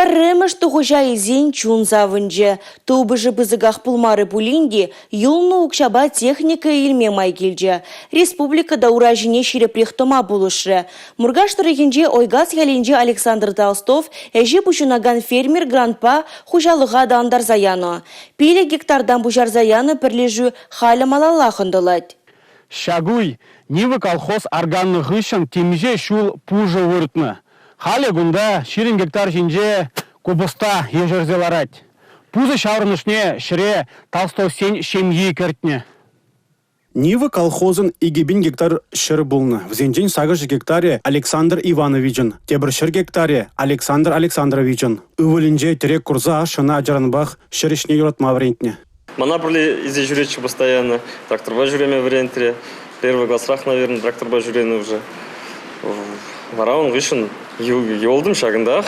Пӗрремӗш тухӑҫа илсен чун савӑнчӗ. Тупӑшӗ пысӑках пулмарӗ пулин те юлнӑ укҫапа техника илме май килчӗ. Республика та ура ҫине ҫирӗпрех тӑма пулӑшрӗ. Муркаш тӑрӑхӗнчи Ойкас ялӗнчи Александр Толстов ӗҫе пуҫӑнакан фермер грантпа хуҫалӑха аталантарса янӑ. 5 гектартан пуҫарса янӑ пӗрлешӳ халӗ малаллах ӑнтӑлать. Ҫак уй Нива колхоз арканнӑ хыҫҫӑн темиҫе ҫул пушӑ выртнӑ. Халӗ кунта 20 гектар ҫинче купӑста ешерсе ларать. Пусӑ ҫаврӑнӑшне ҫӗре Толстовсен ҫемйи кӗртнӗ. Нива колхозӑн 2000 гектар ҫӗр пулнӑ. Вӗсенчен 800 гектарӗ Александр Ивановичӑн, тепӗр 100 гектарӗ Александр Александровичӑн. Ывӑлӗнче тӗрек курса ашшӗ ӑна ачаранпах ҫӗр ӗҫне юратма вӗрентнӗ. Мана пӗрле илсе ҫӳретчӗ постоянно. Тракторпа ҫӳреме вӗрентрӗ. Первый класрах, наверное, тракторпа ҫӳренӗ уже. Вара ун хыҫҫӑн юлтӑм ҫакӑнтах.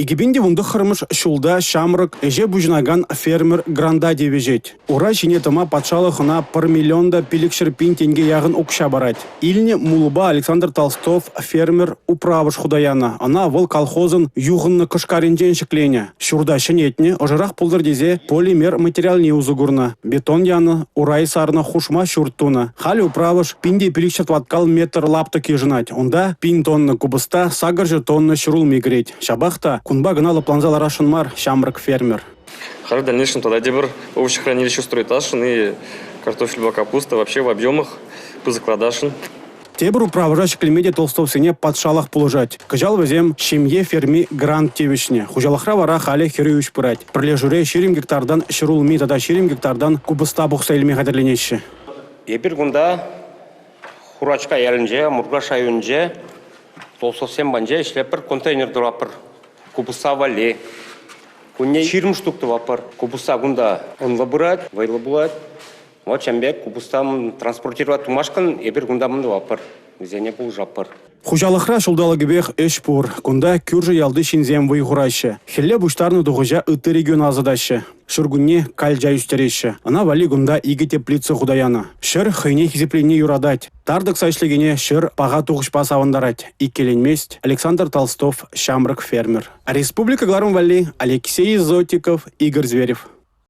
2019-мӗш ҫулта ҫамрӑк ӗҫе пуҫӑнакан фермер гранта тивӗҫет. Ура ҫине тӑма патшалӑх ӑна 1 миллион та 500 пин тенке яхӑн укҫа парать. Илнӗ мулпа Александр Толстов фермер управӑш хута янӑ. Ӑна вӑл колхозӑн юхӑннӑ кӑшкарӗнчен ҫӗкленӗ. Ҫурта ҫӗнетнӗ, ӑшӑрах пултӑр тесе полимер материалне усӑ курнӑ. Бетон янӑ, урай сарнӑ, хушма ҫурт тунӑ. Халӗ управӑш 1500 тӑваткал метр лаптӑк йышӑнать. Унта 1000 тонна купӑста, 800 тонна ҫӗрулми кӗрет. Ҫапах та кунпа кӑна лӑпланса ларасшӑн мар ҫамрӑк фермер. Халь в дальнейшем тата тепӗр овощехранилище устроить и картофельпа капуста вообще в объемах пысӑклатасшӑн. Тепӗр управӑша ҫӗклеме те Толстовсене патшалӑх пулӑшать. Кӑҫал вӗсем «Ҫемье ферми» грант тивӗҫнӗ. Хуҫалӑхра вара халӗ хӗрӳ ӗҫ пырать. Пӗрлешӳре 20 гектартан ҫӗрулми тата 20 гектартан купӑста пухса илме хатӗрленеҫҫӗ. Эпир кунта Хурачка ялӗнче, Муркаш районӗнче Толстовсем патӗнче ӗҫлетпӗр, контейнер тӑватпӑр купӑста валли. Кунне 20 штук тӑватпӑр. Купӑста кунта ӑнлӑ пырать, вӑйлӑ пулать. Вот ҫавӑн пек купӑста транспортировать тумашкӑн эпир кунта мӗн тӑватпӑр, вӗсене пулӑшатпӑр. Хуҫалӑхра ҫулталӑкӗпех ӗҫ пур. Кунта кӳршӗ ялти ҫынсем вӑй хураҫҫӗ. Хӗлле пуҫтарнӑ тухӑҫа ытти региона ӑсатаҫҫӗ. Ҫуркунне калча ӳстереҫҫӗ. Ӑна валли кунта икӗ теплица хута янӑ. Ҫӗр хӑйне хисепленине юратать. Тар тӑкса ӗҫлекене ҫӗр паха тухӑҫпа савӑнтарать, иккӗленмест Александр Толстов ҫамрӑк фермер. Республика кӑларӑм валли Алексей Зотиков, Игорь Зверев.